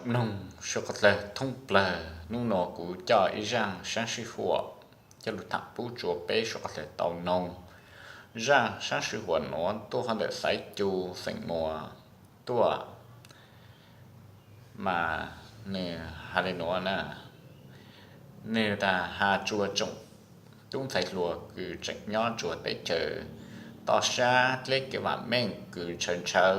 Mloog suav qhov dlawg thoob plawg, hnub no kuv coj ib zaaj saab sij huam coj lug thaam pub tsua peb suav qhov dlawg tau noog. Zaaj saab sij huam nuav tuaj hov ntawm Xaiv Cu, xeem Muas tuaj, mas nwg has le nuav na. Nwg tas has tsua tsoom tub ntxhais hluas kws tseem nyob tsua teb chaws toj sab dleb kev vaam meej kws ntshaw ntshaw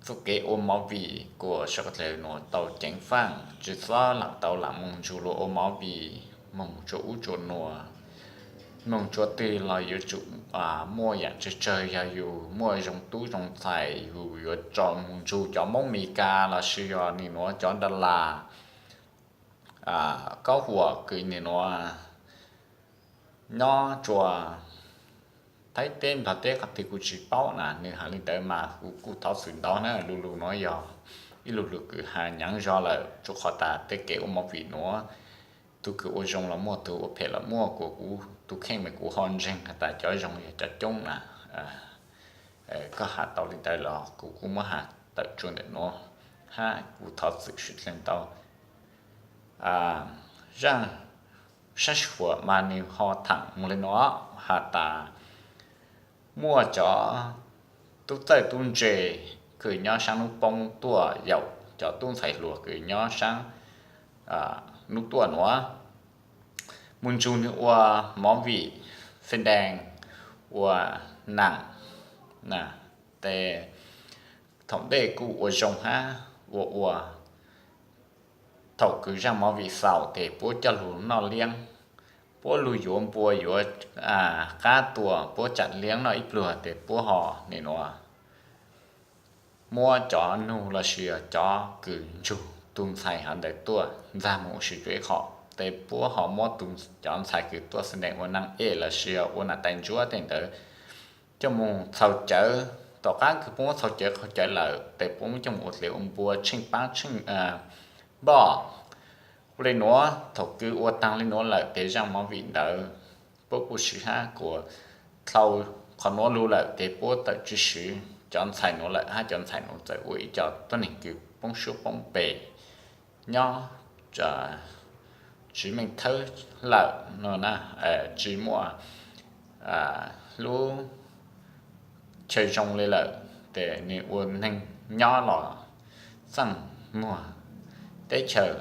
txuj kev ua movie kuas suav qhov dlawg nuav tau ceev faaj, tsi xob lam tau lam moog ntsug luag ua movie, moog tsua ub tsua nuav, moog tsua twg los yuav tsum muaj yaam tsawg tsawg. Yog yus muaj zoo tub zoo ntxhais, yus yuav tso moog ntsug cov Moob Mes Kas lossis yog nim nuav cov nra las kaub huam kws nim nuav nyob tsua Thaib teb Nplog teb qhov twg kuv tsi paub na. Nwg has le ntawd mas kuv kuj thov txim ntau na. Lu lug nuav yog ib lu lug kws has nyaav zog lawm, rua qhov tas tej kev ua movie nuav tug kws ua zoo los muaj, tug ua phem los muaj, kuas kuv tug kheej mas kuv ho ntseeg has tas cov zoo yog cov coob na. Koj has tau le ntawd los kuv kuj muab has tawm tsua ntawm nuav hab kuv thov txim sib dlawg ntau. Zaaj saab sij huam mas nwg ho thaam moog le nuav has tas muaj cov tub txawj tub ntse kws nyob saab nub poob tuaj yaum cov tub ntxhais hluas kws nyob saab nub tuaj nuav moog ntsug nwg ua movie, xeev dees, ua naam, tes thaum ntej kuj ua zoo hab ua ua. Thaum kws zaaj movie xaus tes puab coj lug noj liab, puab lug yuav npua yuav qab tua, puab tsaam liab noj ib pluag tes puab ho nim nuav muab cov nug lossis cov kws ntsug tug ntxhais hov ntawd tuaj ntxag moog ua si tsua ib qho, tes puab ho muab cov ntxhais kws tuaj xeev dees ua naaj ej lossis ua nam tais ntsuab tej ntawd coj moog txhaus cawv. Tom qaab kws puab muab txhaus cawv qaug cawv lawm tes puab muab coj moog ua dlev ua npua tsheej paab tsheej npoj. Ua le nuav, thaum kws ua taag le nuav lawm tes zaaj movie ntawd puab kuj siv hab kuas dlhau qhov nuav lug lawm tes puab tawm tsi siv cov ntxhais nuav lawm hab cov ntxhais nuav txawm ua ib co tuab neeg kws poob suab poob pes nyob tsi meej thawb lawm no na, tsi muaj lub chaw zoo le lawm, tes nwg ua neeg nyob los txaaj muag teb chaws,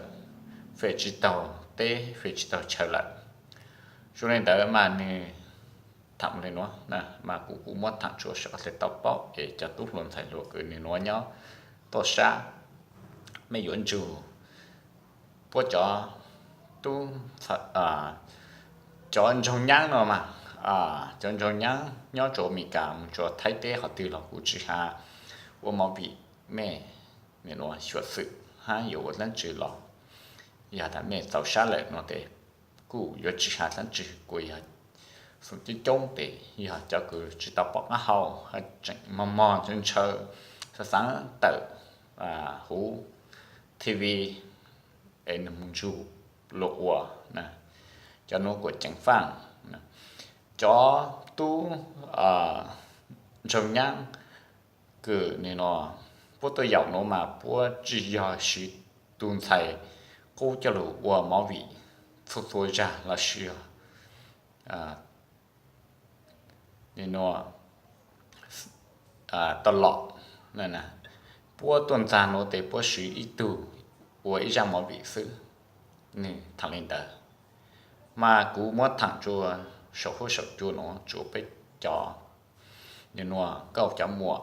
fem tsi taug teb fem tsi taug chaw lawm. Zoo le ntawd mas nwg thaam le nuav mas kuv kuj muab thaam tsua sawv daws tau paub es cov tub hluas ntxhais hluas kws nwg nuav nyob toj sab, mej yuav ntsug puab cov tub, cov ntsoog nyaab no mas, cov ntsoog nyaab nyob tsua Amelikas moog tsua Thaib teb qhov twg los kuv tsi has, ua movie mej nim nuav xyuam xwm hab yuav ua dlaab tsi los yog tas mej txaus sab lawm no tes kuj yuav tsi has dlaab tsi, kuas yog xoom coob coob tes yog cov kws tsi tau pom qaab hau hab tseem mog mog ntshaw ntshaw xaav xaav tawm huv TV es nwg moog ntsug luag ua, cov nuav kuas ceev faaj. Cov tub ntsoog nyaab kws nim no puab tuaj yaum nuav mas puab tsi yog siv tug ntxhais qub coj lug ua movie txhua txhua zag lossis yog nim no tau lom. Puab tuaj ntxag nuav tes puab siv ib tug ua ib zaaj movie xwb. Nwg thaam le ntawd mas kuv muab thaam tsua saum huab saum cua nuav tsua peb cov nim nuav nkauj cov muam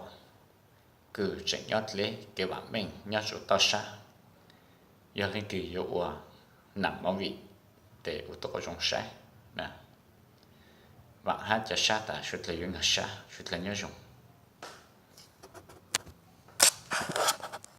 kws tseem nyob dleb kev vaam meej nyob tsua toj sab, yog leej twg yuav ua nam movie tes ua tau quas zoo saib. Vaam hab ca sab tas suav dlawg yuav nkag sab, suav dlawg nyob zoo.